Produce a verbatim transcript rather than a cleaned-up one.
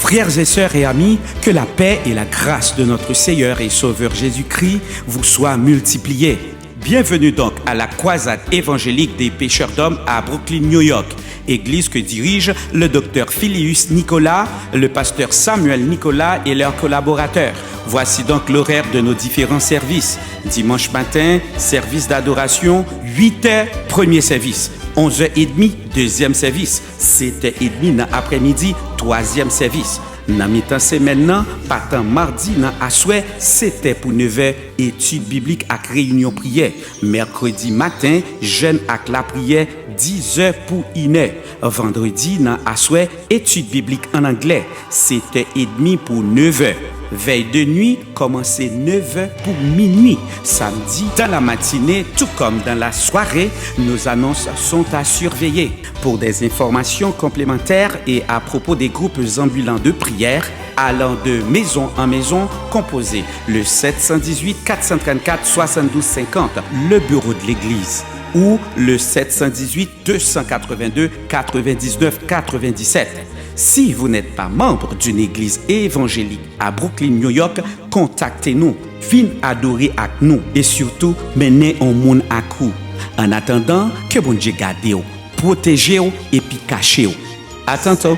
Frères et sœurs et amis, que la paix et la grâce de notre Seigneur et Sauveur Jésus-Christ vous soient multipliées. Bienvenue donc à la croisade évangélique des pêcheurs d'hommes à Brooklyn, New York, église que dirige le docteur Filius Nicolas, le pasteur Samuel Nicolas et leurs collaborateurs. Voici donc l'horaire de nos différents services. Dimanche matin, service d'adoration, huit heures, premier service. Onze heures et demie, deuxième service. Sèt è edmi nan aprèmidi, twazyèm sèvis. Nan mitan semèn nan, patan madi nan aswè, sèt è pou nevè, etid biblik ak reyinyon priyè. Mèkredi maten, jèn ak lapriyè, diz è pou inè. Vandredi nan aswè, etid biblik an anglè, sèt è edmi pou nevè. Vèy de nwi kòmanse nevè pou minwi. Samedi, dans la matinée, tout comme dans la soirée, nos annonces sont à surveiller. Pour des informations complémentaires et à propos des groupes ambulants de prière, allant de maison en maison, composez le sept cent dix-huit quatre cent trente-quatre soixante-douze cinquante, le bureau de l'église, ou le sept cent dix-huit deux cent quatre-vingt-deux quatre-vingt-dix-neuf quatre-vingt-dix-sept. Si vous n'êtes pas membre d'une église évangélique à Brooklyn, New York, kontakte nou. Vin adore ak nou e sitou mennen yon moun ak ou. An atandan, ke Bondye gade w, pwoteje w epi kache w. A tanto!